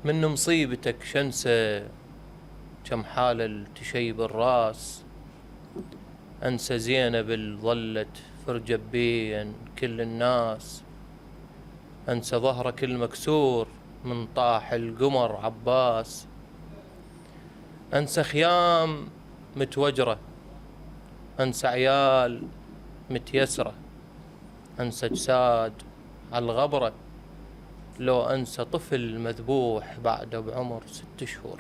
من مصيبتك شنسى كم حالة تشيب الراس. أنسى زينب اللي ظلت فرجة بين كل الناس. أنسى ظهرك المكسور من طاح القمر عباس. أنسى خيام متوجرة، أنسى عيال متيسرة، أنسى أجساد على الغبرة. لو أنسى طفل مذبوح بعده بعمر 6 شهور.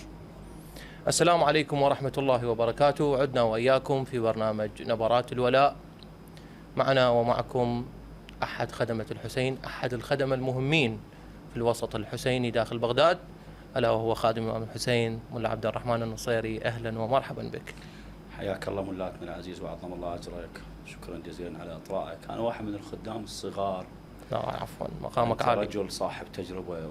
السلام عليكم ورحمة الله وبركاته. عدنا وإياكم في برنامج نبرات الولاء. معنا ومعكم أحد خدمة الحسين، أحد الخدمة المهمين في الوسط الحسيني داخل بغداد، ألا وهو خادم الإمام الحسين ملا عبد الرحمن النصيري. أهلا ومرحبا بك. حياك الله ملاكنا العزيز وعظم الله أجرك. شكرا جزيلا على إطرائك. أنا واحد من الخدام الصغار. لا عفوا، مقامك عالي. رجل صاحب تجربة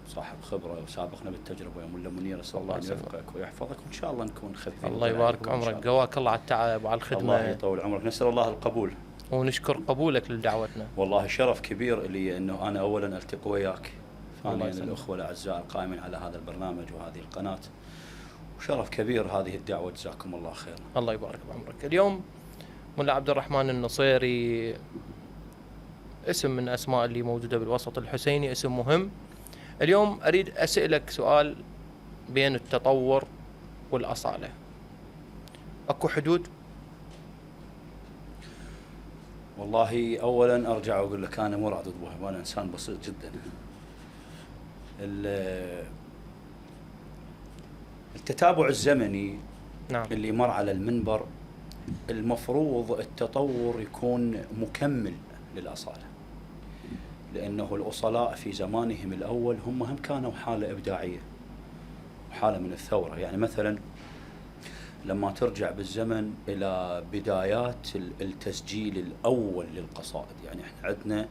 وصاحب خبرة وسابقنا بالتجربة يا ملا منير. أسأل الله أن يوفقك ويحفظك وإن شاء الله نكون خفيفين. الله يبارك عمرك، قواك الله على التعب وعلى الخدمة. الله يطول عمرك. نسأل الله القبول ونشكر قبولك لدعوتنا. والله شرف كبير لي أنه أنا أولا ألتقي وياك، ثانيا الأخوة الأعزاء القائمين على هذا البرنامج وهذه القناة، وشرف كبير هذه الدعوة. جزاكم الله خير. الله يبارك بعمرك. اليوم ملا عبد الرحمن النصيري اسم من أسماء اللي موجودة بالوسط الحسيني، اسم مهم. اليوم أريد أسألك سؤال بين التطور والأصالة. أكو حدود؟ والله أولا أرجع وأقول لك أنا مو رعد وهب، أنا إنسان بسيط جدا. التتابع الزمني نعم. اللي مر على المنبر المفروض التطور يكون مكمل للأصالة، لأنه الأصلاء في زمانهم الأول هم كانوا حالة إبداعية وحالة من الثورة. يعني مثلا لما ترجع بالزمن إلى بدايات التسجيل الأول للقصائد، يعني احنا عندنا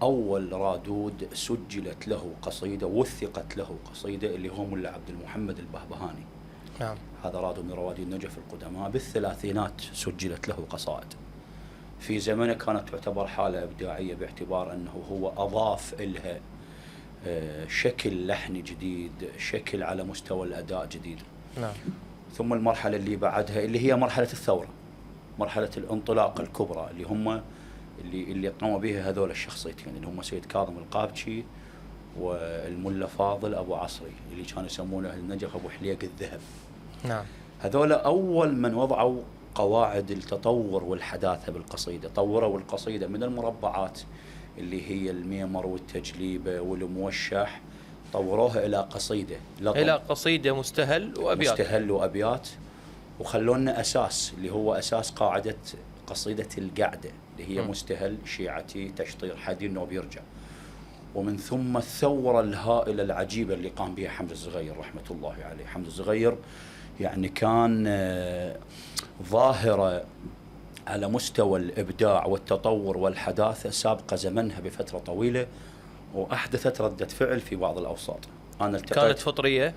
أول رادود سجلت له قصيدة وثقت له قصيدة اللي هو ملا عبد المحمد البهبهاني. نعم. هذا راد من روادي النجف القدماء. بالثلاثينات سجلت له قصائد. في زمنه كانت تعتبر حالة إبداعية باعتبار أنه هو أضاف إلها شكل لحني جديد، شكل على مستوى الأداء جديد. نعم. ثم المرحلة اللي بعدها اللي هي مرحلة الثورة، مرحلة الانطلاق الكبرى اللي هم اللي قاموا بها هذول الشخصيتين اللي هم سيد كاظم القابشي والملا فاضل أبو عصري اللي كانوا يسمونه أهل النجف أبو حليق الذهب. نعم. هذول أول من وضعوا قواعد التطور والحداثة بالقصيدة. طوروا القصيدة من المربعات اللي هي الميمر والتجليبة والموشح، طوروها إلى قصيدة، إلى قصيدة مستهل وأبيات. مستهل وأبيات، وخلونا أساس اللي هو أساس قاعدة قصيدة القعدة اللي هي مستهل شيعتي تشطير حدي النوب يرجع. ومن ثم الثورة الهائلة العجيبة اللي قام بها حمد الزغير رحمة الله عليه. حمد الزغير يعني كان ظاهرة على مستوى الإبداع والتطور والحداثة سابقة زمنها بفترة طويلة، وأحدثت ردة فعل في بعض الأوساط. أنا كانت فطرية،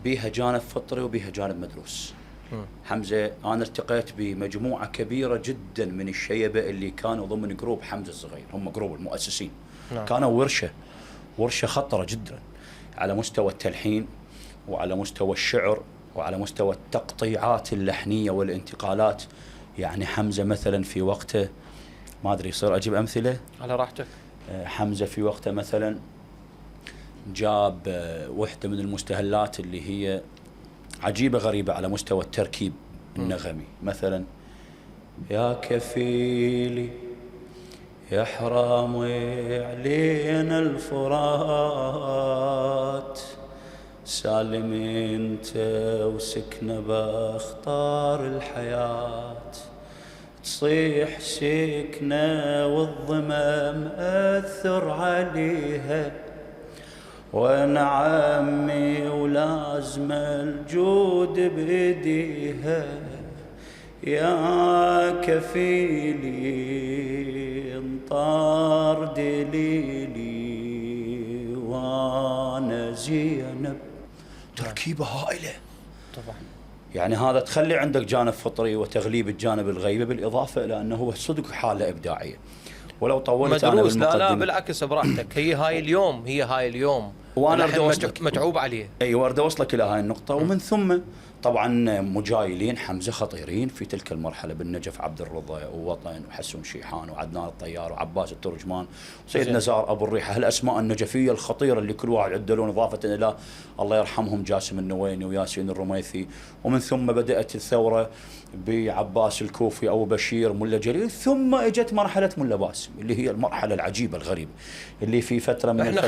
بيها جانب فطري وبيها جانب مدروس. حمزة أنا التقيت بمجموعة كبيرة جدا من الشيبة اللي كانوا ضمن جروب حمزة الصغير، هم جروب المؤسسين. نعم. كانوا ورشة خطرة جدا على مستوى التلحين وعلى مستوى الشعر وعلى مستوى التقطيعات اللحنية والانتقالات. يعني حمزة مثلا في وقته، ما أدري يصير أجيب أمثلة على راحتك. حمزة في وقته مثلا جاب وحدة من المستهلات اللي هي عجيبة غريبة على مستوى التركيب النغمي. مثلا يا كفيلي يا حرامي علينا الفرات، سالم انت وسكنة باخطار الحياة، تصيح سكنة والظما مأثر عليها، وانا عمي ولازم الجود بيديها، يا كفيلي انطار دليلي وانا زينب. تركيبة هائلة طبعا. يعني هذا تخلي عندك جانب فطري وتغليب الجانب الغيبي، بالإضافة إلى أنه هو صدق حالة إبداعية. ولو طولت انا مدروس. بالمقدمه. لا بالعكس براحتك. هي هاي اليوم وانا متعوب عليه. ايوه اريد اوصلك الى هاي النقطه. ومن ثم طبعا مجايلين حمزه خطيرين في تلك المرحله، بالنجف عبد الرضا ووطن وحسون شيحان وعدنان الطيار وعباس الترجمان وسيد نزار ابو الريحه، هالاسماء النجفيه الخطيره اللي كل واحد عدلون، اضافه الى الله يرحمهم جاسم النويني وياسين الرميثي. ومن ثم بدات الثوره بعباس الكوفي او بشير ملا جليل، ثم اجت مرحله ملا باسم اللي هي المرحله العجيبه الغريبه اللي في فتره من احنا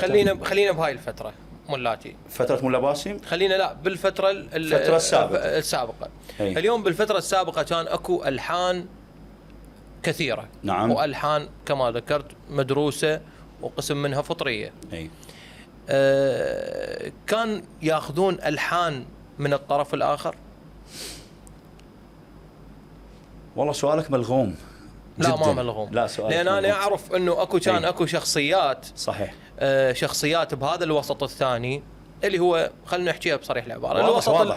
خلينا بهاي الفتره ملاتي، فتره ملا باسم. خلينا بالفتره السابقه. هي. اليوم بالفتره السابقه كان اكو الحان كثيره. نعم. والحان كما ذكرت مدروسه وقسم منها فطريه. اي. كان ياخذون الحان من الطرف الاخر. والله سؤالك ملغوم. لا ما ملغوم. لا سؤالك لان انا اعرف انه اكو شخصيات. صحيح. شخصيات بهذا الوسط الثاني اللي هو خلينا نحكيها بصريح العباره،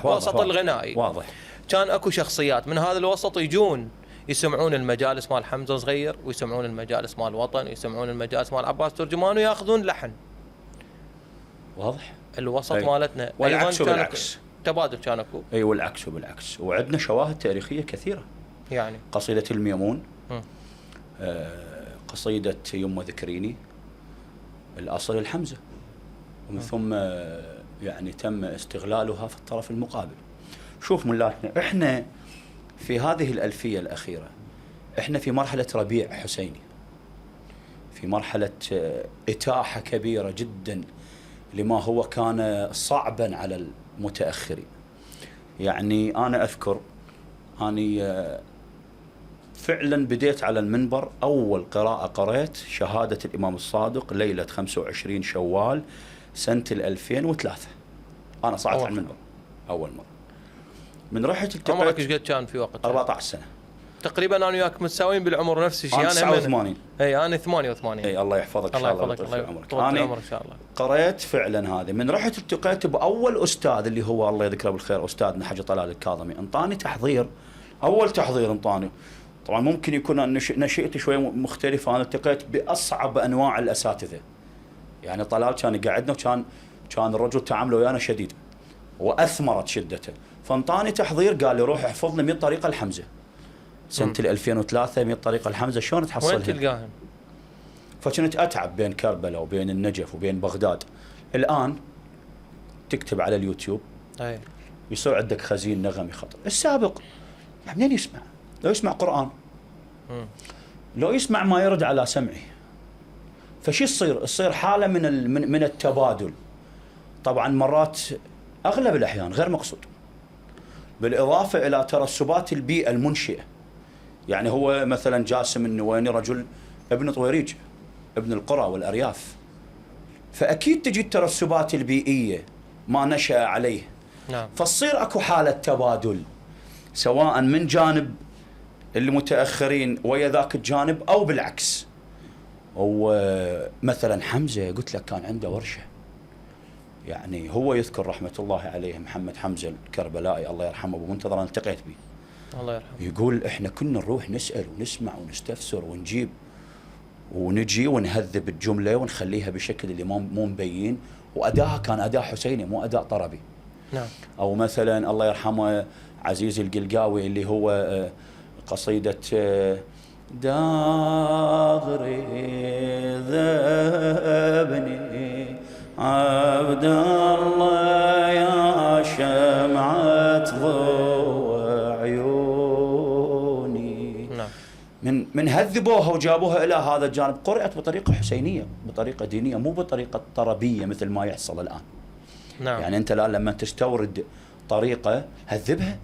الوسط الغنائي. واضح. كان اكو شخصيات من هذا الوسط يجون يسمعون المجالس مال حمزه صغير، ويسمعون المجالس مال وطن، ويسمعون المجالس مال عباس ترجمان، وياخذون لحن. واضح. الوسط مالتنا والعكس بالعكس. تبادل كان اكو. اي والعكس وبالعكس. وعندنا شواهد تاريخيه كثيره. يعني قصيده الميمون، قصيده يمه ذكريني، الاصل الحمزه، ومن ثم يعني تم استغلالها في الطرف المقابل. شوف ملاتنا، احنا في هذه الألفية الأخيرة احنا في مرحلة ربيع حسيني، في مرحلة إتاحة كبيرة جدا لما هو كان صعبا على المتأخرين. يعني أنا أذكر أني فعلا بديت على المنبر، أول قراءة قرأت شهادة الإمام الصادق ليلة 25 شوال سنة 2003. أنا صعدت على المنبر أول مرة. من رحت التقيت. عمرك ايش قد كان في وقتها؟ 14 سنة تقريبا. انا وياك متساويين بالعمر، نفس الشيء. انا 89. اي انا 88. اي الله يحفظك. الله يحفظك. الله يطول عمرك ان شاء الله. قرأت فعلا هذه. من رحت التقيت باول استاذ اللي هو الله يذكره بالخير استاذنا حجي طلال الكاظمي، انطاني تحضير، اول تحضير انطاني. طبعا ممكن يكون نشئتي شوي مختلفه، انا التقيت باصعب انواع الاساتذه. يعني طلال كان يقعدنا، وكان الرجل تعامله ويانا شديد واثمرت شدته. فانطاني تحضير، قال لي روح احفظ لي 100 طريقه الحمزه سنه 2003. 100 طريقه الحمزه شلون تحصلها؟ وين تلقاهم؟ فكنت اتعب بين كربلاء وبين النجف وبين بغداد. الان تكتب على اليوتيوب اي يصير عندك خزين نغمي خطر. السابق منين يسمع؟ لو يسمع قران، لو يسمع ما يرد على سمعه. فشي يصير حاله من التبادل. طبعا مرات اغلب الاحيان غير مقصود، بالاضافه الى ترسبات البيئه المنشئه. يعني هو مثلا جاسم النويني رجل ابن طويريج، ابن القرى والارياف، فاكيد تجي الترسبات البيئيه ما نشأ عليه. نعم. فتصير اكو حاله تبادل، سواء من جانب المتاخرين ويا ذاك الجانب او بالعكس. ومثلا حمزه قلت لك كان عنده ورشه. يعني هو يذكر رحمه الله عليه محمد حمزه الكربلائي الله يرحمه ابو منتظر، انا التقيت به الله يرحمه، يقول احنا كنا نروح نسال ونسمع ونستفسر ونجيب ونجي ونهذب الجمله ونخليها بشكل اللي مو مبين، واداها كان اداء حسيني مو اداء طربي. نعم. او مثلا الله يرحمه عزيز القلقاوي اللي هو قصيده داغري ذبني عبد الله يا شمعة ضوء عيوني. نعم. من هذبوها وجابوها الى هذا الجانب، قرأت بطريقه حسينيه، بطريقه دينيه، مو بطريقه طربيه مثل ما يحصل الان. نعم. يعني انت الان لما تستورد طريقه هذبها،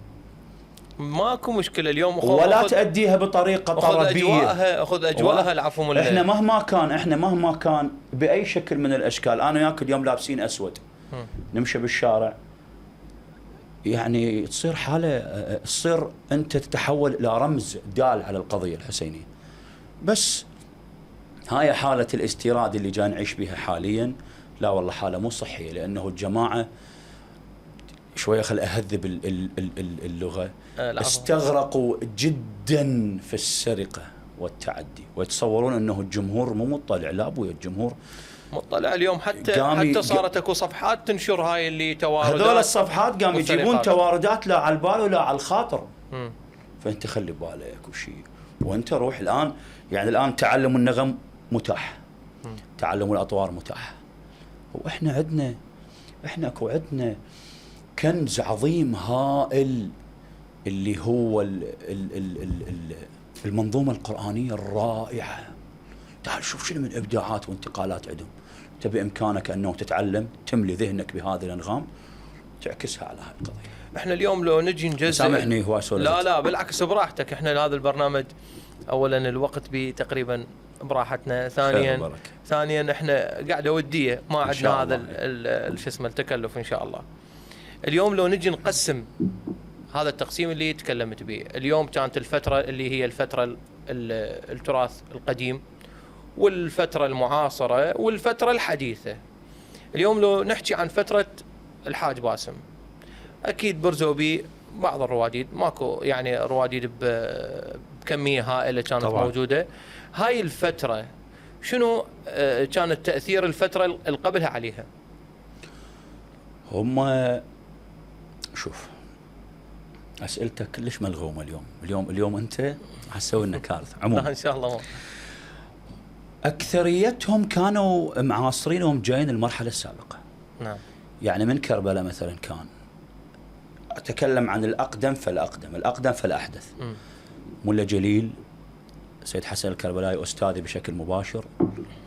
ماكو مشكله اليوم ولا تأديها بطريقه طربيه. اخذ اجواءها العفو من احنا مهما كان باي شكل من الاشكال. انا وياك اليوم لابسين اسود نمشي بالشارع، يعني تصير حاله، تصير انت تتحول الى رمز دال على القضيه الحسينيه. بس هاي حاله الاستيراد اللي جاي نعيش بها حاليا، لا والله حاله مو صحيه، لانه الجماعه شويه خل اهذب اللغه استغرقوا جدا في السرقه والتعدي، ويتصورون انه الجمهور مو مطلع. لا ابوي، الجمهور مطلع اليوم. حتى صارت اكو صفحات تنشر هاي اللي تواردات. هذول الصفحات قام يجيبون تواردات لا على البال ولا على الخاطر. فانت خلي بالك وشيء، وانت روح الان، يعني الان تعلم النغم متاح، تعلم الاطوار متاح، واحنا اكو عندنا كنز عظيم هائل اللي هو المنظومه القرانيه الرائعه. تعال شوف شنو من ابداعات وانتقالات عندهم. انت بامكانك انه تتعلم، تملي ذهنك بهذه الانغام، تعكسها على هاي القضيه. احنا اليوم لو نجي نجزء، سامحني هو سولفت. لا بالعكس براحتك. احنا هذا البرنامج اولا الوقت تقريبا براحتنا، ثانيا احنا قاعده وديه، ما عندنا هذا شو اسمه التكلف ان شاء الله. اليوم لو نجي نقسم هذا التقسيم اللي تكلمت به اليوم، كانت الفتره اللي هي الفتره التراث القديم والفتره المعاصره والفتره الحديثه. اليوم لو نحكي عن فتره الحاج باسم، اكيد برزوا بي بعض الرواديد، ماكو يعني رواديد بكميه هائله كانت طبعا موجوده. هاي الفتره شنو كان التاثير الفتره اللي قبلها عليها؟ هم شوف، اسئلتك كلش ملغومه اليوم انت حتسوي لنا كارثه. عموما ان شاء الله اكثريتهم كانوا معاصرين وهم جايين المرحله السابقه. نعم. يعني من كربلاء مثلا كان، اتكلم عن الاقدم فالاحدث. ملا جليل، سيد حسن الكربلائي استاذي بشكل مباشر،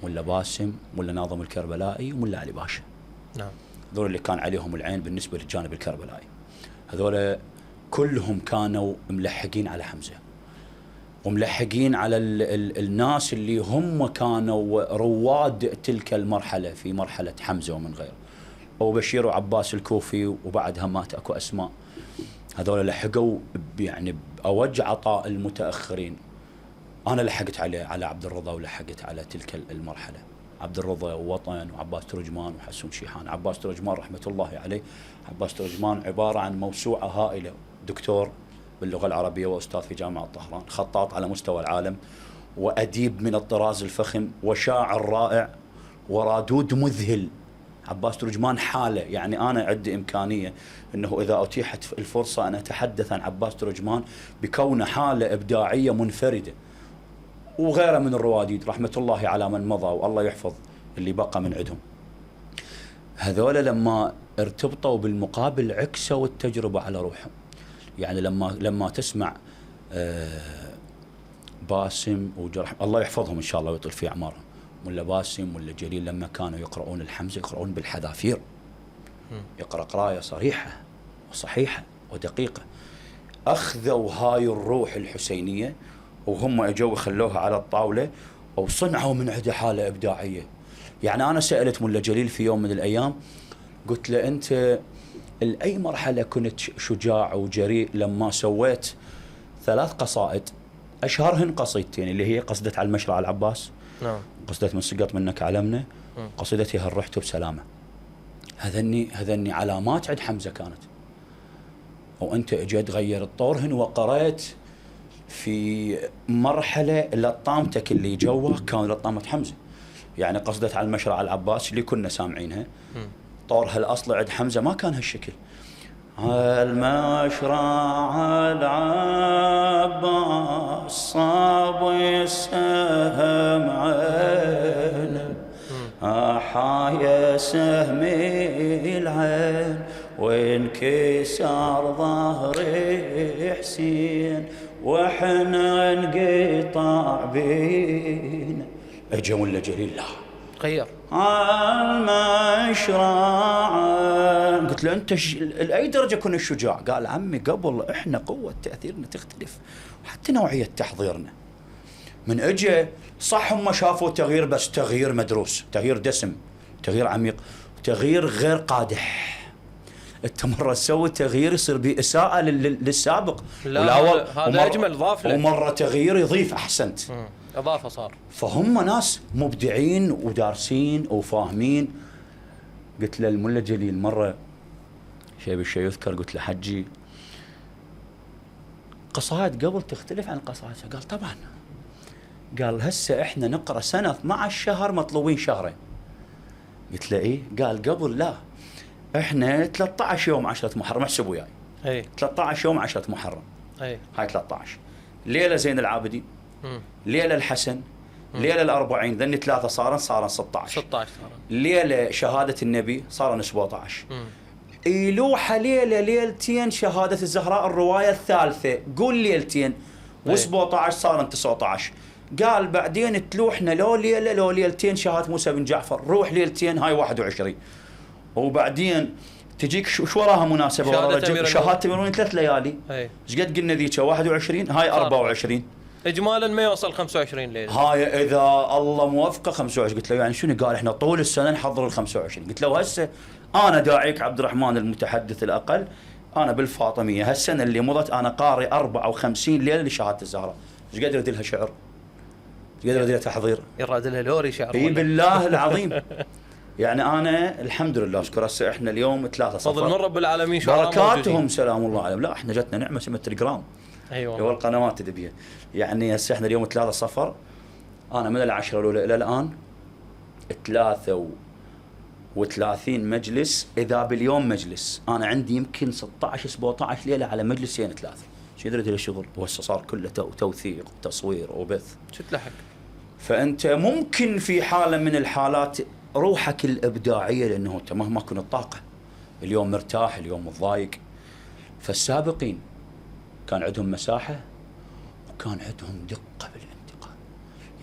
ملا باسم، ملا ناظم الكربلائي، وملا علي باشا. نعم. هذول اللي كان عليهم العين بالنسبه للجانب الكربلائي. هذول كلهم كانوا ملحقين على حمزه، وملحقين على الناس اللي هم كانوا رواد تلك المرحله، في مرحله حمزه ومن غيره، أبو بشير وعباس الكوفي، وبعد همات اكو اسماء. هذول لحقوا يعني باوج عطاء المتاخرين. انا لحقت على عبد الرضا، ولحقت على تلك المرحله. عبد الرضا ووطن، وعباس ترجمان، وحسون شيحان. عباس ترجمان رحمه الله عليه، عباس ترجمان عباره عن موسوعه هائله، دكتور باللغه العربيه واستاذ في جامعه طهران، خطاط على مستوى العالم، واديب من الطراز الفخم، وشاعر رائع، ورادود مذهل. عباس ترجمان حاله، يعني انا عندي امكانيه انه اذا اتيحت الفرصه ان اتحدث عن عباس ترجمان بكونه حاله ابداعيه منفرده، وغيره من الرواديد رحمه الله على من مضى، والله يحفظ اللي بقى من عندهم. هذول لما ارتبطوا بالمقابل عكسوا التجربه على روحهم. يعني لما تسمع باسم وجرح الله يحفظهم ان شاء الله ويطول في اعمارهم، ولا باسم ولا جليل، لما كانوا يقرؤون الحمزه يقرؤون بالحذافير، يقرأ قرايه صريحه وصحيحه ودقيقه. اخذوا هاي الروح الحسينيه وهم اجوا خلوها على الطاوله، وصنعوا من عندها حاله ابداعيه. يعني انا سالت ملا جليل في يوم من الايام، قلت له انت لاي مرحله كنت شجاع وجريء لما سويت 3 قصائد اشهرهن قصيدتين، اللي هي قصيده على المشرع العباس، نعم، قصيده من سقط منك علمنا، قصيدتي هل رحت بسلامه. هذني علامات عند حمزه كانت، وانت اجيت غيرت طورهن وقريت في مرحله لطامتك اللي جوا كان لطامه حمزه. يعني قصيده على المشرع العباس اللي كنا سامعينها، طورها الاصلي عند حمزه ما كان هالشكل. المشرع العباس صاب السهم عين، أحايا سهمي العين، وانكسر ظهري حسين، وحنا انقطع بينا. اجا ولا جليل لا غير المشرع. قلت له انت لاي درجه كنا الشجاع؟ قال عمي قبل احنا قوه تاثيرنا تختلف، وحتى نوعيه تحضيرنا. من اجى صح هم شافوا تغيير، بس تغيير مدروس، تغيير دسم، تغيير عميق، تغيير غير قادح. انت مره تسوي تغيير يصير باساءه للسابق، لا هذا اجمل ضاف له، ومره تغيير يضيف. احسنت، اضافه صار. فهم ناس مبدعين ودارسين وفاهمين. قلت له الملا جليل مره شيء بالشيء يذكر، قلت له حجي قصائد قبل تختلف عن القصائد؟ قال طبعا. قال هسه احنا نقرا سنه 12 شهر مطلوبين شهرين. قلت له ايه؟ قال قبل لا، احنا 13 يوم 10 محرم، احسبوا وياي. اي 13 يوم 10 محرم، اي هاي 13. ليله زين العابدين، ليله الحسن، ليله الأربعين، ذني ثلاثه صارن 16. 16 ليله شهاده النبي صارن 17. يلوحه ليله ليلتين شهاده الزهراء الروايه الثالثه، قول ليلتين و17 صارن 19. قال بعدين تلوحنا لو ليله لو ليلتين شهاده موسى بن جعفر، روح ليلتين هاي 21. وبعدين تجيك شو وراها مناسبه ورا رجب شهاده امير المؤمنين 3 ليالي. ايش قد قلنا ذيك 21 هاي 24 اجمالا ما يوصل 25 ليله. هاي اذا الله موفقه 25. قلت له يعني شنو؟ قال احنا طول السنه نحضر ال 25. قلت له هسه انا داعيك عبد الرحمن المتحدث الاقل، انا بالفاطميه هالسنه اللي مضت انا قارئ 54 ليله لشهاده الزهراء. ايش قدر ادير لها شعر؟ ايش قدر ادير لها تحضير؟ يراد لها لوري شعر. اي بالله العظيم. يعني انا الحمد لله اشكر هسه احنا اليوم 3 صفر فضل من رب العالمين شعراء بركاتهم سلام الله عليهم. لا احنا جتنا نعمه اسمها التليجرام. ايوه هو القنوات اللي بيها. يعني هسه احنا اليوم 3 صفر، انا من العشرة الاولى الى الان 33 مجلس، اذا باليوم مجلس. انا عندي يمكن 16 17 ليله على مجلسين 3. شو يدري الشغل؟ وهسه صار كله توثيق وتصوير وبث. شو تلحق؟ فانت ممكن في حاله من الحالات روحك الابداعيه، لانه انت مهما كنت طاقه اليوم مرتاح اليوم متضايق. فالسابقين كان عندهم مساحه وكان عندهم دقه بالانتقال.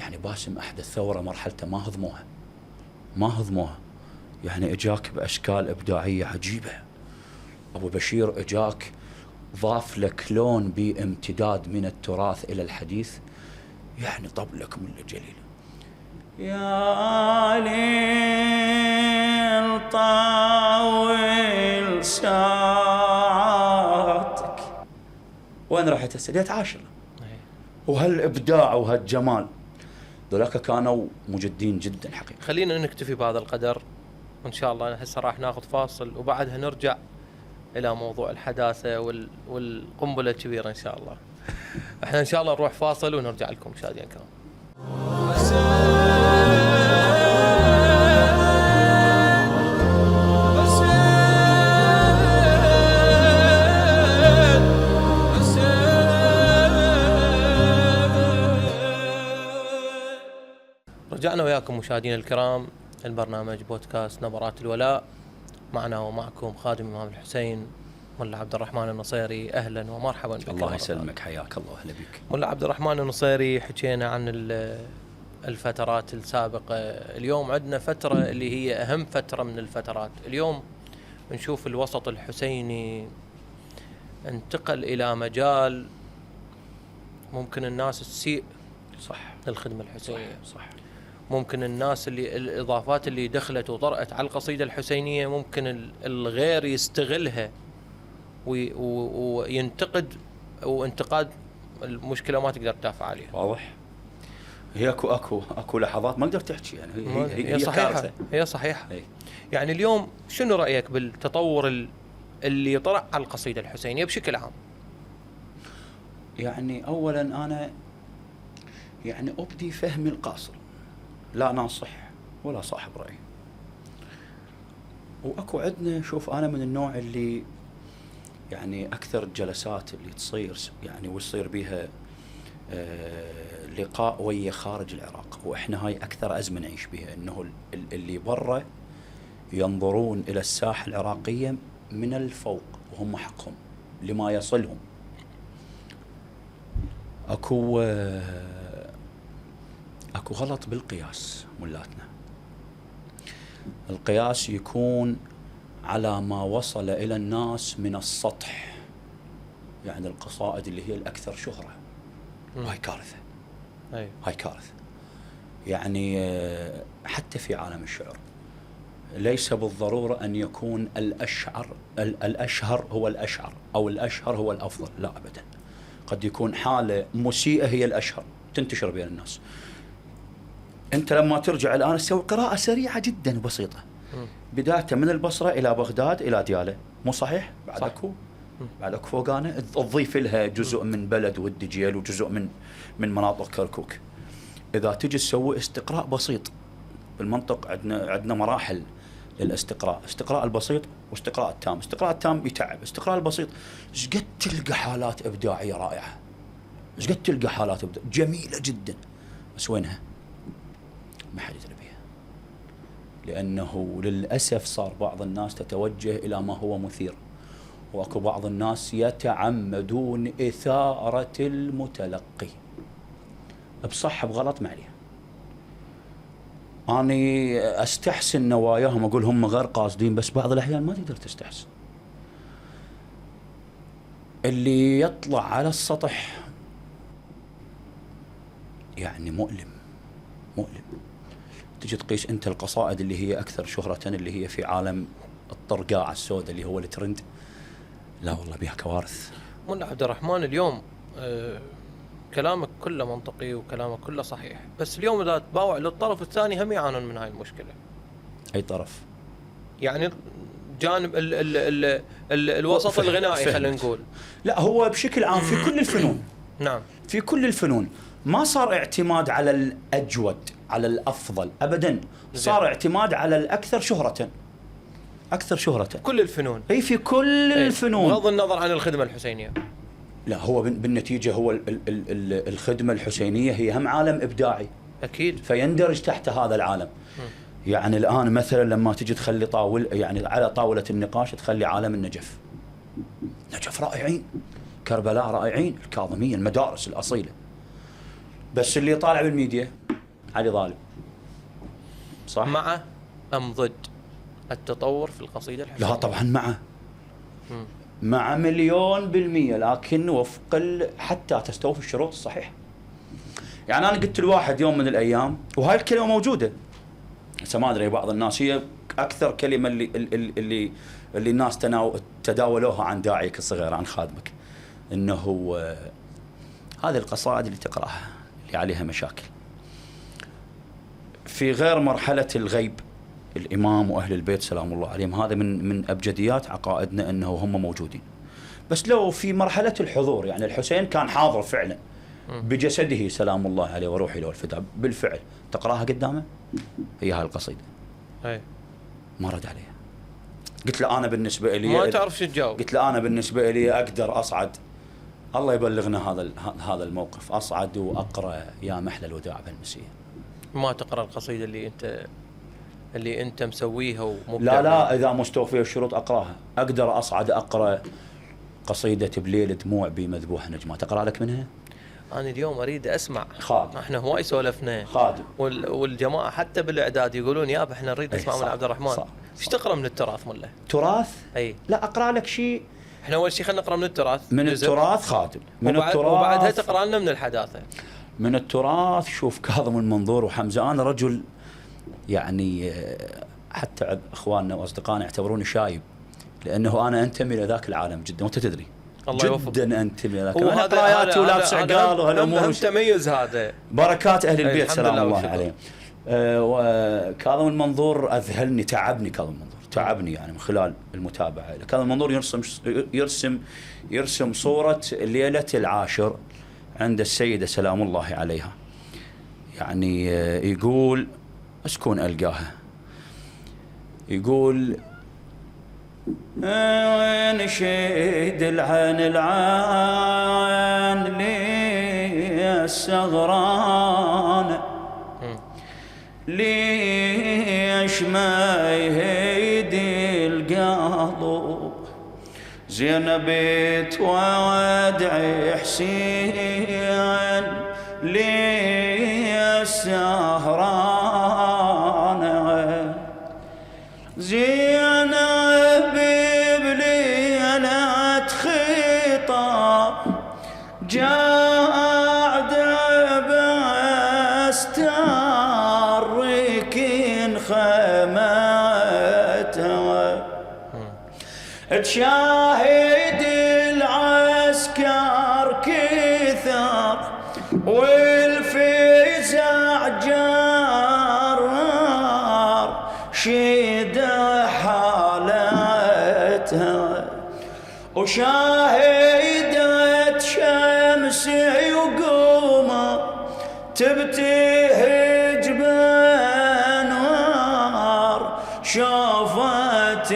يعني باسم احدث ثوره مرحلته ما هضموها. يعني اجاك باشكال ابداعيه عجيبه. ابو بشير اجاك ضاف لك لون بامتداد من التراث الى الحديث، يعني طبلك من الجليل. يا ليل طاول ساعتك، وين راحت هسه؟ ليت عاشرة. وهالابداع وهالجمال ذولاك كانوا مجدين جدا حقيقة. خلينا نكتفي بهذا القدر، وان شاء الله هسه راح ناخذ فاصل وبعدها نرجع الى موضوع الحداثه والقنبله الكبيره ان شاء الله. احنا ان شاء الله نروح فاصل ونرجع لكم مشاهدينا الكرام. رجعنا وياكم مشاهدينا الكرام، البرنامج بودكاست نبرات الولاء. معنا ومعكم خادم الإمام الحسين ملا عبد الرحمن النصيري. أهلا ومرحبا بك. الله يسلمك، حياك الله. أهلا بك ملا عبد الرحمن النصيري. حكينا عن الفترات السابقة. اليوم عندنا فترة اللي هي أهم فترة من الفترات. اليوم نشوف الوسط الحسيني انتقل إلى مجال ممكن الناس تسيء صح للخدمة الحسينية. صح. ممكن الناس اللي الإضافات اللي دخلت وطرأت على القصيدة الحسينية ممكن الغير يستغلها وينتقد، وانتقاد المشكلة ما تقدر تدافع عليها. واضح. هي اكو لحظات ما قدرت تحكي. يعني هي صحيحة. كارثة. هي صحيحة. هي. يعني اليوم شنو رأيك بالتطور اللي طرأ على القصيدة الحسينية بشكل عام؟ يعني اولا انا يعني ابدي فهمي القاصر، لا ناصح ولا صاحب رأي. واكو عندنا، شوف انا من النوع اللي يعني اكثر الجلسات اللي تصير يعني ويصير بيها لقاء ويا خارج العراق، واحنا هاي اكثر ازمه نعيش بها، انه اللي برا ينظرون الى الساحه العراقيه من الفوق وهم حقهم لما يصلهم. اكو غلط بالقياس ملاتنا. القياس يكون على ما وصل إلى الناس من السطح، يعني القصائد اللي هي الأكثر شهرة. هاي كارثة. هاي كارثة. يعني حتى في عالم الشعر ليس بالضرورة أن يكون الأشهر هو الأشعر أو الأشهر هو الأفضل، لا أبدا. قد يكون حالة مسيئة هي الأشهر تنتشر بين الناس. أنت لما ترجع الآن تسوي قراءة سريعة جدا وبسيطة، بداية من البصرة إلى بغداد إلى ديالى، مو صحيح؟ بعد أكو فوقانة تضيف لها جزء من بلد والدجيل وجزء من مناطق كركوك. إذا تجي تسوي استقراء بسيط بالمنطق، عندنا مراحل للاستقراء، استقراء البسيط واستقراء التام. استقراء التام يتعب، استقراء البسيط ايش قد تلقى حالات إبداعية رائعة، ايش قد تلقى حالات جميلة جدا، بس وينها؟ ما حد يدري بها، لأنه للأسف صار بعض الناس تتوجه إلى ما هو مثير، واكو بعض الناس يتعمدون إثارة المتلقي بصح بغلط. ما عليها، أني أستحسن نواياهم، أقول هم غير قاصدين، بس بعض الأحيان ما تقدر تستحسن. اللي يطلع على السطح يعني مؤلم. تجي تقيس أنت القصائد اللي هي أكثر شهرة، اللي هي في عالم الطرقاع السوداء اللي هو الترند، لا والله بها كوارث. ملا عبد الرحمن اليوم كلامك كله منطقي وكلامك كله صحيح، بس اليوم إذا تباوع للطرف الثاني هم يعانون من هاي المشكلة. أي طرف؟ يعني جانب ال ال ال ال الوسط الغنائي خلينا نقول. لا هو بشكل عام في كل الفنون. نعم. في كل الفنون ما صار اعتماد على الأجود على الأفضل أبدا، صار اعتماد على الأكثر شهرة. كل الفنون. أي في كل الفنون بغض النظر عن الخدمة الحسينية. لا هو بالنتيجة هو الخدمة الحسينية هي هم عالم إبداعي أكيد، فيندرج تحت هذا العالم. يعني الآن مثلا لما تجي تخلي يعني على طاولة النقاش تخلي عالم النجف رائعين، كربلاء رائعين، الكاظمية، المدارس الأصيلة، بس اللي طالع بالميديا علي ظالم. صح؟ مع أم ضد التطور في القصيدة الحسينية؟ لا طبعا مع 1,000,000%، لكن وفق حتى تستوفي الشروط الصحيحة. يعني أنا قلت لواحد يوم من الأيام، وهاي الكلمة موجودة، هسه ما أدري بعض الناس هي أكثر كلمة اللي الناس تداولوها عن داعيك الصغير، عن خادمك، إنه هذه القصائد اللي تقرأها اللي عليها مشاكل في غير مرحلة الغيب، الإمام وأهل البيت سلام الله عليهم، هذا من أبجديات عقائدنا أنه هم موجودين. بس لو في مرحلة الحضور، يعني الحسين كان حاضر فعلا بجسده سلام الله عليه وروحي له الفداء، بالفعل تقراها قدامه هي هاي القصيدة، ما رد عليها. قلت له أنا بالنسبة لي ما تعرف شو تجاوب. قلت له أنا بالنسبة لي أقدر أصعد، الله يبلغنا هذا الموقف، أصعد وأقرأ يا محلى الوداع بهالمسية. ما تقرأ القصيدة اللي أنت مسويها ومبدع؟ لا إذا مستوفية الشروط أقرأها. أقدر أصعد أقرأ قصيدة بليل دموع بمذبوح نجمة، تقرأ لك منها؟ أنا اليوم أريد أسمع. خادم. إحنا هواي سولفنا. خادم. والجماعة حتى بالإعداد يقولون يابا إحنا نريد نسمع من عبد الرحمن. إيش تقرأ من التراث مله؟ تراث؟ أي. لا أقرأ لك شيء. إحنا أول شيء خلينا نقرأ من التراث. من التراث خادم. من التراث. وبعدها تقرأ لنا من الحداثة. من التراث شوف كاظم المنظور وحمزة. أنا رجل يعني حتى اخواننا واصدقائنا يعتبروني شايب، لانه انا انتمي الى ذاك العالم جدا، وانت تدري جدا انتمي الى ذاك العالم. قراياتي ولابس عقال وهالامور تميز، هذا بركات اهل البيت سلام الله عليهم. وكاظم المنظور اذهلني، تعبني كاظم المنظور، تعبني يعني من خلال المتابعه. كاظم المنظور يرسم صوره ليله العاشر عند السيده سلام الله عليها، يعني يقول أسكون ألقاها، يقول وين شهد العين لي السغران، ليش ما يهدي القلب زينب تودع حسين لي السهران، زينب بليلة خطاب قاعدة باستار ركن خيمتها، تشاهد العسكر كثر والفزع جرار شد حالتها، وشاهدت شمس وقومة تبتي شوفت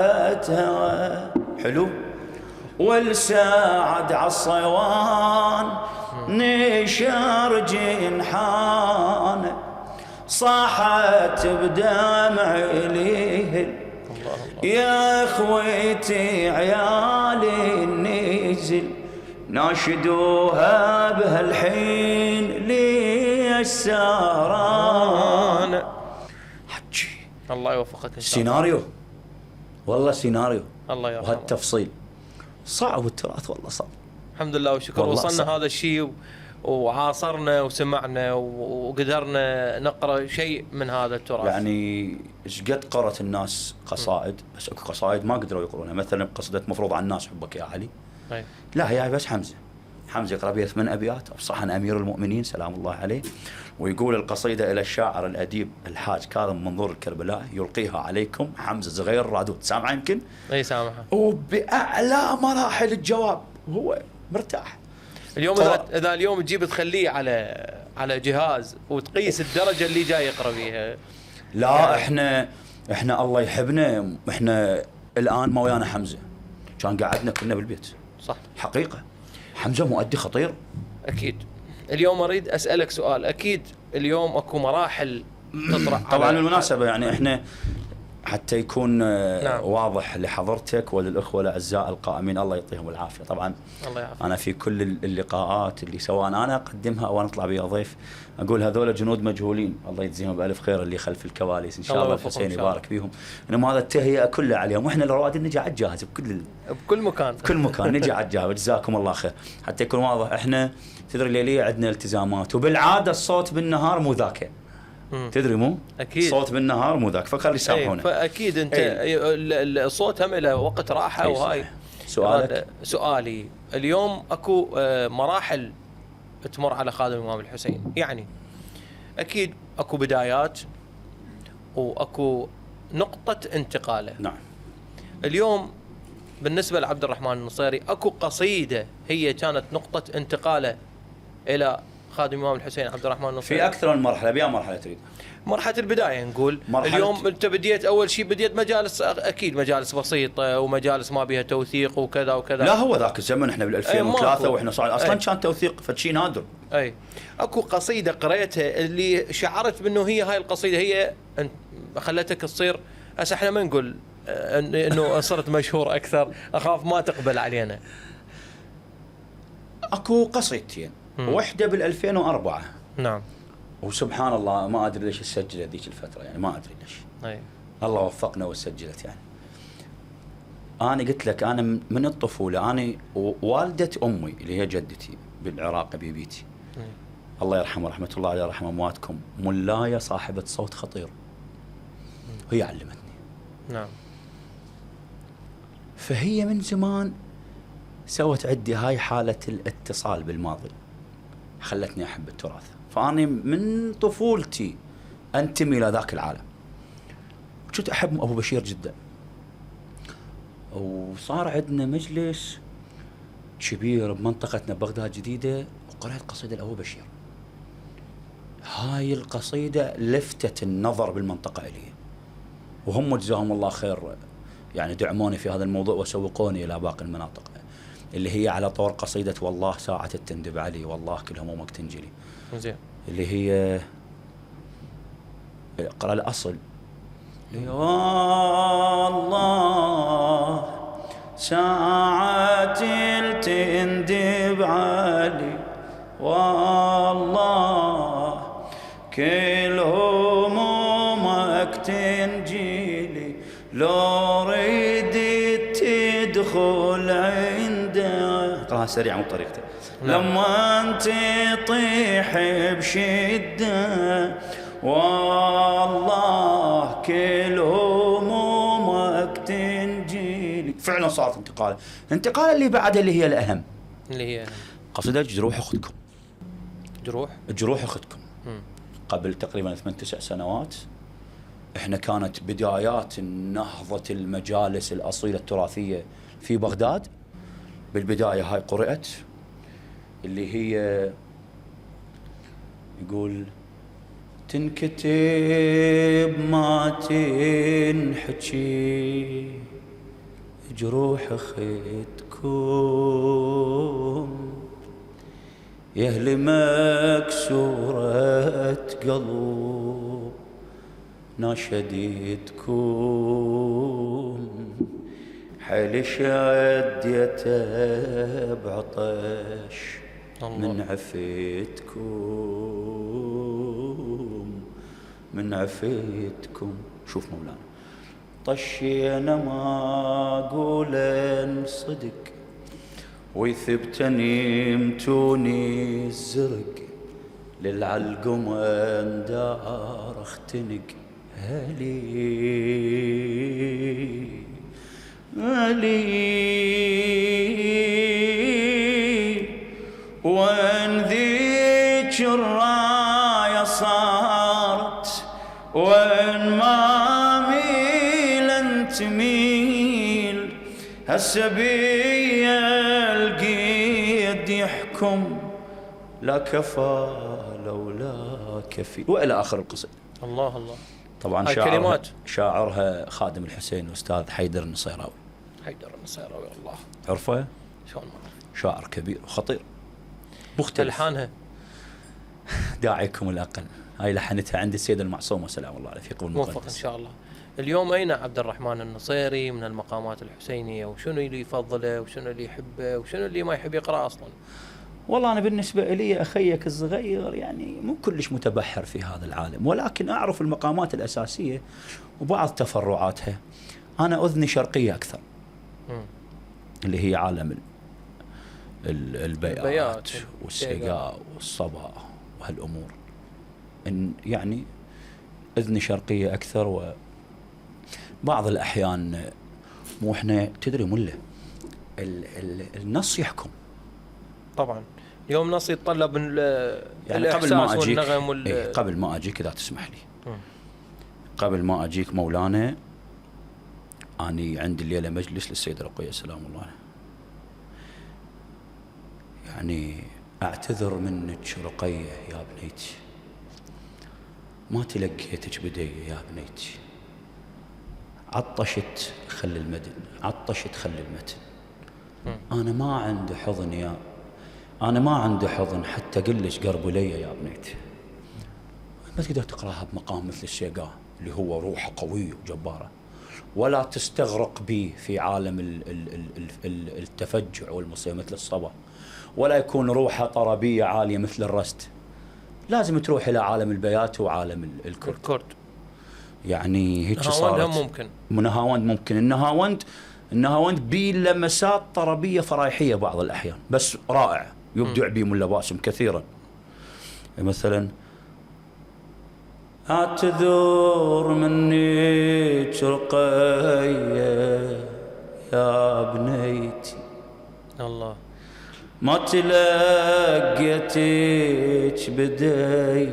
إخواتها حلو والساعد عالصيوان نشر جنحان صاحت بدمع ليهل يا اخويتي عيالي النزل ناشدوها بهالحين ليش ساران حجي الله يوفقك ان شاء الله. سيناريو والله سيناريو الله يرحمه. وهالتفصيل صعب التراث والله صعب. الحمد لله وشكر وصلنا صعب. هذا الشيء وعاصرنا وسمعنا وقدرنا نقرا شيء من هذا التراث. يعني ايش قد قرأت الناس قصائد بس اكو قصائد ما قدروا يقرونها، مثلا قصيدة مفروض على الناس حبك يا علي. أي. لا هي بس حمزة يقرأ بها 8 أبيات بصحن أمير المؤمنين سلام الله عليه، ويقول القصيدة إلى الشاعر الأديب الحاج كاظم منظور الكربلائي يلقيها عليكم حمزة زغير رادود. سامعه يمكن؟ اي سامحه. وبأعلى مراحل الجواب وهو مرتاح. اليوم اذا اليوم تجيب تخليه على جهاز وتقيس الدرجه اللي جاي يقرا فيها. لا احنا الله يحبنا، احنا الان ما ويانا حمزة كان قعدنا كلنا بالبيت. صح حقيقة حمزة مؤدي خطير. اكيد. اليوم اريد اسالك سؤال، اكيد اليوم اكو مراحل تطرح طبعا بالمناسبة يعني احنا حتى يكون نعم. واضح لحضرتك وللأخوة الأعزاء القائمين الله يعطيهم العافية. طبعا الله يعافيك. أنا في كل اللقاءات اللي سواء أنا أقدمها أو أطلع بها ضيف أقول هذول جنود مجهولين الله يجزيهم بألف خير اللي خلف الكواليس إن شاء الله الحسين يبارك فيهم، إنما هذا التهيئة كلها عليهم وإحنا الرواد نجي على الجاهز بكل مكان نجي على الجاهز. جزاكم الله خير. حتى يكون واضح إحنا تدري ليلية عندنا التزامات وبالعادة الصوت بالنهار مو ذاك تدري مو؟ اكيد صوت بالنهار مو ذاك فخلي يسامحونا. فاكيد انت الصوت هم له وقت راحه وهاي. سؤالي اليوم اكو مراحل تمر على خادم الامام الحسين، يعني اكيد اكو بدايات واكو نقطه انتقاله. نعم. اليوم بالنسبه لعبد الرحمن النصيري اكو قصيده هي كانت نقطه انتقاله الى خادم الامام الحسين عبد الرحمن النصيري. في اكثر من مرحله، بأي مرحله تريد؟ مرحله البدايه نقول. اليوم انت بديت اول شيء بديت مجالس، اكيد مجالس بسيطه ومجالس ما بها توثيق وكذا وكذا. لا هو ذاك الزمن احنا بال 2003 واحنا صار اصلا كان توثيق فشي نادر. اي اكو قصيده قريتها اللي شعرت بانه هي هاي القصيده هي خلتك تصير هسه احنا ما نقول انه صرت مشهور اكثر، اخاف ما تقبل علينا. اكو قصيدتين، وحده بال 2004 نعم، وسبحان الله ما ادري ليش سجلت ذيك الفتره، يعني ما ادري ليش. اي الله وفقنا وسجلت. يعني انا قلت لك انا من الطفوله انا والده امي اللي هي جدتي بالعراق بيبيتي الله يرحمه رحمه الله عليه رحمه امواتكم، ملايه صاحبه صوت خطير هي علمتني. نعم. فهي من زمان سوت عندي هاي حاله الاتصال بالماضي خلتني احب التراث. فاني من طفولتي انتمي الى ذاك العالم. كنت احب ابو بشير جدا، وصار عندنا مجلس كبير بمنطقتنا بغداد جديده وقرأت قصيده لابو بشير. هاي القصيده لفتت النظر بالمنطقه الي، وهم جزاهم الله خير يعني دعموني في هذا الموضوع وسوقوني الى باقي المناطق، اللي هي على طور قصيده والله ساعه تندب علي والله كل همومك تنجلي. زين. اللي هي اقرا الاصل. والله ساعة تندب علي والله كل همومك تنجيلي لو ريدت تدخل عنده. اقراها سريع مو بطريقتي. لما انت تطيح بشده والله كل همومك تنجيلي. فعلا صارت انتقال اللي بعدها اللي هي الاهم، اللي هي قصيدة جروح اخذكم. جروح اخذكم. قبل تقريبا 8-9 سنوات احنا كانت بدايات نهضة المجالس الاصيلة التراثية في بغداد. بالبداية هاي قرأت اللي هي يقول تنكتب ما تنحكي جروح خدكم يا اهل مكسورة قلب ناشدتكم حيل شديته بعطش من عفيتكم شوف مولانا طشينا ما قولن صدق ويثبتني متوني الزرق للعلقمة دار اختنق هلي وان ذيك الراية صارت وان ما ميل تميل هالسبية القيد يحكم لا كفى لولا كفي والى اخر القصيدة. الله الله. طبعا شاعرها خادم الحسين الاستاذ حيدر النصيراوي. حيدر النصيراوي الله عرفه؟ شلون ما اعرف. شاعر كبير وخطير مختلف. الحانها داعيكم الاقل هاي لحنتها عند السيد المعصوم وسلام الله عليه في قبل موفق ان شاء الله. اليوم اين عبد الرحمن النصيري من المقامات الحسينيه وشنو اللي يفضله وشنو اللي يحبه وشنو اللي ما يحب يقرا اصلا؟ والله أنا بالنسبة لي أخيك الصغير يعني مو كلش متبحر في هذا العالم ولكن أعرف المقامات الأساسية وبعض تفرعاتها. أنا أذني شرقية أكثر اللي هي عالم البيات والسقاء والصبا وهالأمور إن يعني أذني شرقية أكثر. وبعض الأحيان مو إحنا تدري مله النص يحكم طبعا. اليوم نص يتطلب يعني قبل ما اجيك اذا تسمح لي قبل ما اجيك مولانا اني عندي الليله مجلس للسيده رقيه سلام الله عليها. يعني اعتذر منك رقيه يا بنيتي ما تلقيتك بدي يا بنيتي عطشت خل المدن عطشت خل المتن انا ما عندي حضن أنا ما عندي حضن حتى أقلش قربوا لي يا بنيتي. ما تقدر تقراها بمقام مثل السيقاء اللي هو روحه قوية وجبارة ولا تستغرق به في عالم التفجع والمصيبة مثل الصبا ولا يكون روحه طربية عالية مثل الرست. لازم تروح إلى عالم البيات وعالم الكرد. يعني هيك صارت. نهاوند ممكن النهاوند بيه لمسات طربية فرايحية بعض الأحيان بس رائع يبدع بهم اللباسم كثيرا. مثلا اعتذر منك رقية يا بنيتي الله ما تلقيتك بدي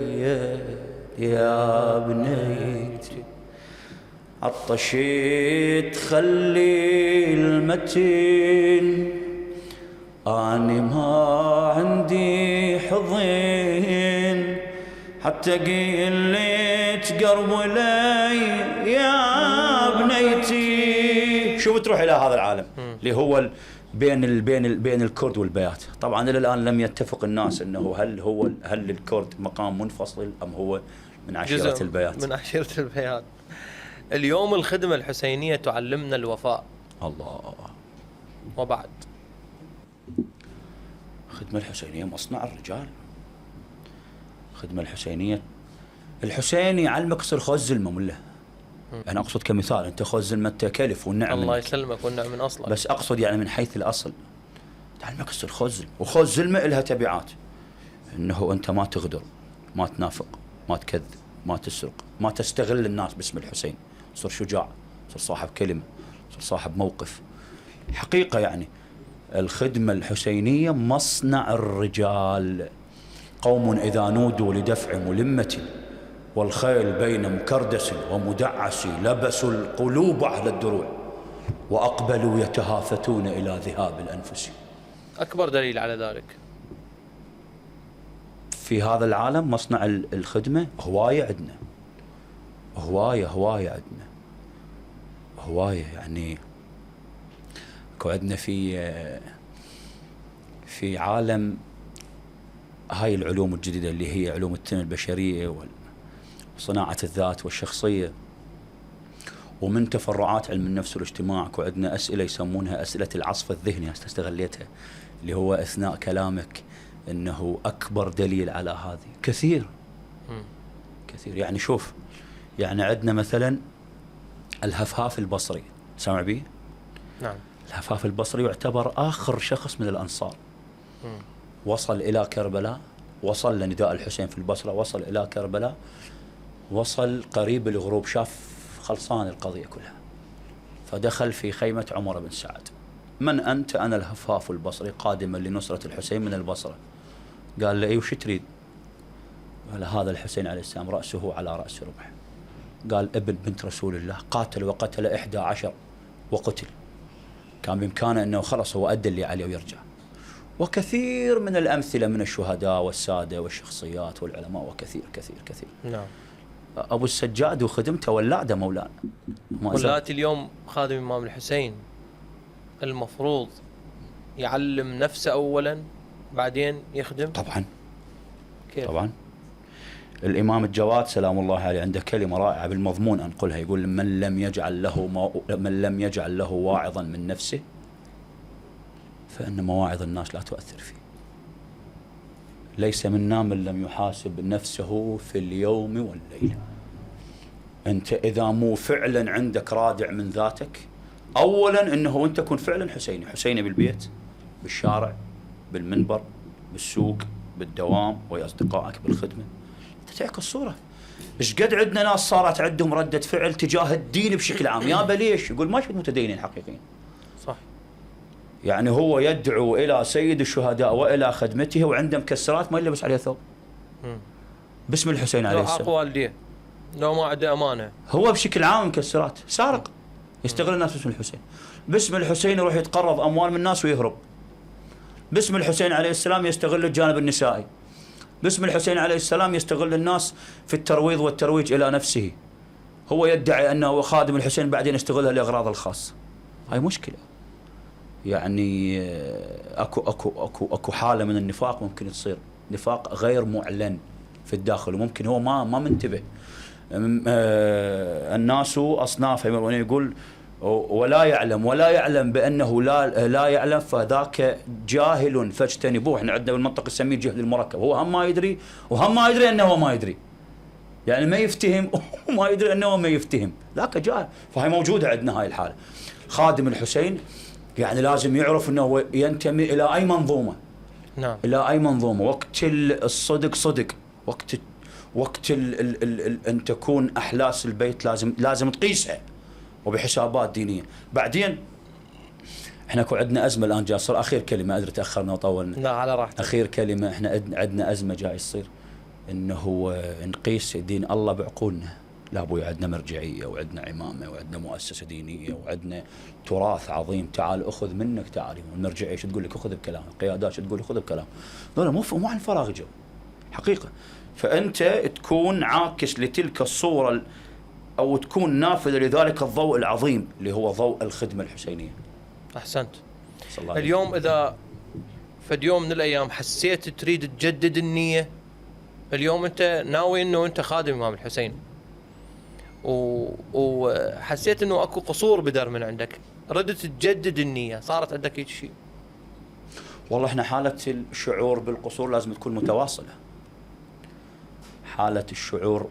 يا بنيتي عطشت خلي المتن أنا ما عندي حضن حتى قلت قرب لي يا بنيتي. شو بتروح إلى هذا العالم اللي هو بين الكرد والبيات. طبعا إلى الآن لم يتفق الناس أنه هل الكرد مقام منفصل أم هو من عشيرة البيات. من عشيرة البيات. اليوم الخدمة الحسينية تعلمنا الوفاء. الله. وبعد الخدمة الحسينية مصنع الرجال. الخدمة الحسينية الحسين يعلمك تصير خوذ زلمة مله. أنا أقصد كمثال أنت خوذ زلمة كلف والنعم الله يسلمك والنعم من أصلك. بس أقصد يعني من حيث الأصل تعلمك تصير خوذ زلمة وخوذ زلمة إلها تبعات إنه أنت ما تغدر ما تنافق ما تكذب ما تسرق ما تستغل الناس باسم الحسين. صر شجاع صر صاحب كلمة صر صاحب موقف. حقيقة يعني الخدمة الحسينية مصنع الرجال. قوم إذا نودوا لدفع ملمة والخيل بين مكردس ومدعس لبسوا القلوب على الدروع وأقبلوا يتهافتون إلى ذهاب الأنفس. أكبر دليل على ذلك في هذا العالم مصنع الخدمة هواية عندنا، هواية عندنا، هواية. يعني اكو عندنا في عالم هاي العلوم الجديدة اللي هي علوم التنمية البشرية وصناعة الذات والشخصية، ومن تفرعات علم النفس والاجتماع اكو عندنا أسئلة يسمونها أسئلة العصف الذهني، استغليتها، اللي هو أثناء كلامك انه اكبر دليل على هذه كثير. يعني شوف، يعني عندنا مثلا الهفهاف البصري، سامع بيه؟ نعم. الهفهاف البصري يعتبر آخر شخص من الأنصار. وصل إلى كربلاء، وصل لنداء الحسين في البصرة، وصل إلى كربلاء، وصل قريب الغروب، شاف خلصان القضية كلها، فدخل في خيمة عمر بن سعد. من أنت؟ أنا الهفهاف البصري قادما لنصرة الحسين من البصرة. قال له: أي وش تريد؟ قال: هذا الحسين عليه السلام رأسه على رأس رمح. قال: ابن بنت رسول الله، قاتل وقتل 11 وقتل، كان بإمكانه أنه خلص هو أدى اللي عليه ويرجع. وكثير من الأمثلة من الشهداء والسادة والشخصيات والعلماء، وكثير كثير كثير. نعم. أبو السجاد وخدمته ولاده مولانا. ولات اليوم خادم الإمام الحسين المفروض يعلم نفسه أولا بعدين يخدم؟ طبعا. كيف؟ طبعا. الإمام الجواد سلام الله عليه عنده كلمة رائعة بالمضمون أنقلها، يقول: من لم يجعل له واعظا من نفسه فإن مواعظ الناس لا تؤثر فيه. ليس منا من لم يحاسب نفسه في اليوم والليلة. أنت إذا مو فعلا عندك رادع من ذاتك، أولا أنه أنت كن فعلا حسيني بالبيت، بالشارع، بالمنبر، بالسوق، بالدوام، ويا أصدقائك، بالخدمة، تعكس الصورة. إيش قد عندنا ناس صارت عندهم ردة فعل تجاه الدين بشكل عام. يابا ليش؟ يقول ما شفت متدينين حقيقيين. صح. يعني هو يدعو إلى سيد الشهداء وإلى خدمته وعنده مكسرات ما يلبس عليه ثوب باسم الحسين عليه السلام. لو والديه، لو ما عنده أمانة، هو بشكل عام مكسرات، سارق، يستغل الناس باسم الحسين. باسم الحسين يروح يتقرض أموال من الناس ويهرب. باسم الحسين عليه السلام يستغل الجانب النسائي. باسم الحسين عليه السلام يستغل الناس في الترويض والترويج إلى نفسه. هو يدعي أنه خادم الحسين بعدين يستغلها لأغراضه الخاصة. هاي مشكلة. يعني أكو حالة من النفاق ممكن تصير، نفاق غير معلن في الداخل، وممكن هو ما منتبه. الناس أصناف، يقول ولا يعلم بأنه لا يعلم فذاك جاهل فاجتنبوه. احنا عندنا بالمنطق نسميه جهل المركب، هو هم ما يدري وهم ما يدري أنه ما يدري، يعني ما يفتهم وما يدري أنه ما يفتهم، ذاك جاهل. فهي موجودة عندنا هاي الحالة. خادم الحسين يعني لازم يعرف أنه ينتمي إلى أي منظومة. نعم. إلى أي منظومة. وقت الصدق صدق، وقت أن تكون أحلاس البيت لازم تقيسها وبحسابات دينية. بعدين احنا اكو عندنا أزمة الآن جاي صار. آخر كلمة، أدري تأخرنا وطولنا. لا على راحتك. آخر كلمة، احنا عندنا أزمة جاي تصير، إنه نقيس دين الله بعقولنا. لا أبوي، عندنا مرجعية وعندنا عمامة وعندنا مؤسسة دينية وعندنا تراث عظيم، تعال أخذ منك تعاليم. المرجعية ايش تقول لك؟ أخذ بكلام. القيادات ايش تقول؟ أخذ بكلام. لا مو عن فراغ جو حقيقة. فأنت تكون عاكس لتلك الصورة أو تكون نافذة لذلك الضوء العظيم اللي هو ضوء الخدمة الحسينية. أحسنت. اليوم إذا فد يوم من الأيام حسيت تريد تجدد النية، اليوم أنت ناوي إنه أنت خادم الإمام الحسين وحسيت إنه أكو قصور بدر من عندك، ردت تجدد النية، صارت عندك هيك شيء؟ والله احنا حالة الشعور بالقصور لازم تكون متواصلة. حالة الشعور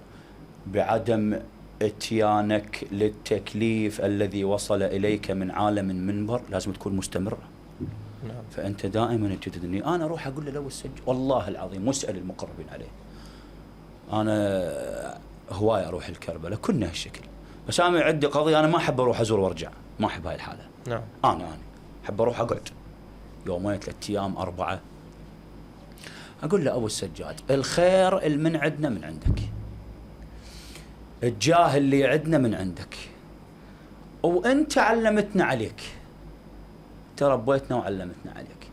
بعدم اتيانك للتكليف الذي وصل إليك من عالم منبر لازم تكون مستمرة. نعم. فأنت دائما تجددني. أنا أروح أقول له لو السجل والله العظيم مسأل المقربين عليه، أنا هواية أروح الكربلاء كنا هالشكل، بس أنا عندي قضية، أنا ما أحب أروح أزور وأرجع، ما أحب هاي الحالة. نعم. أنا أحب أروح أقعد يومين 3 أيام 4. أقول له أبو السجاد الخير من عندنا من عندك، الجاه اللي عندنا من عندك، وأنت علمتنا عليك، تربيتنا وعلمتنا عليك.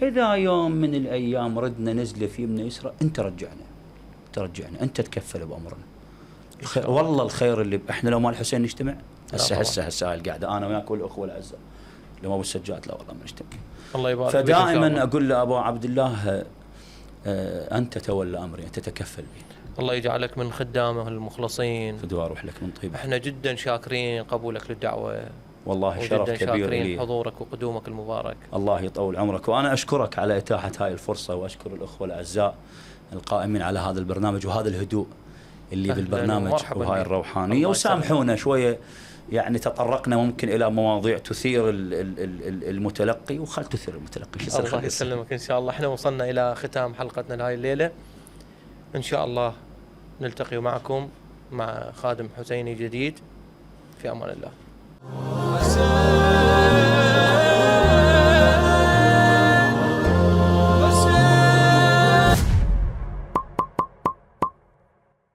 إذا يوم من الأيام ردنا نزلة في يمنا يسرى، أنت رجعنا، أنت تكفل بأمرنا. والله الخير اللي احنا لو مال الحسين نجتمع هسه هاي القعدة أنا وياك والأخوة الأعزاء، لو أبو السجاد لا والله ما نجتمع. الله يبارك. فدائما أقول لأبو عبد الله أنت تولى أمري، أنت تكفل بي. الله يجعلك من خدامه المخلصين. فدوا أروح لك من طيبة. احنا جدا شاكرين قبولك للدعوة، والله شرف كبير شاكرين لي حضورك وقدومك المبارك. الله يطول عمرك، وأنا أشكرك على إتاحة هاي الفرصة، وأشكر الأخوة الأعزاء القائمين على هذا البرنامج وهذا الهدوء اللي بالبرنامج وهاي الروحانية. وسامحونا شوية يعني تطرقنا ممكن إلى مواضيع تثير المتلقي، وخل تثير المتلقي. الله يسلمك. إن شاء الله احنا وصلنا إلى ختام حلقتنا لهاي الليلة. إن شاء الله نلتقي معكم مع خادم حسيني جديد. في أمان الله.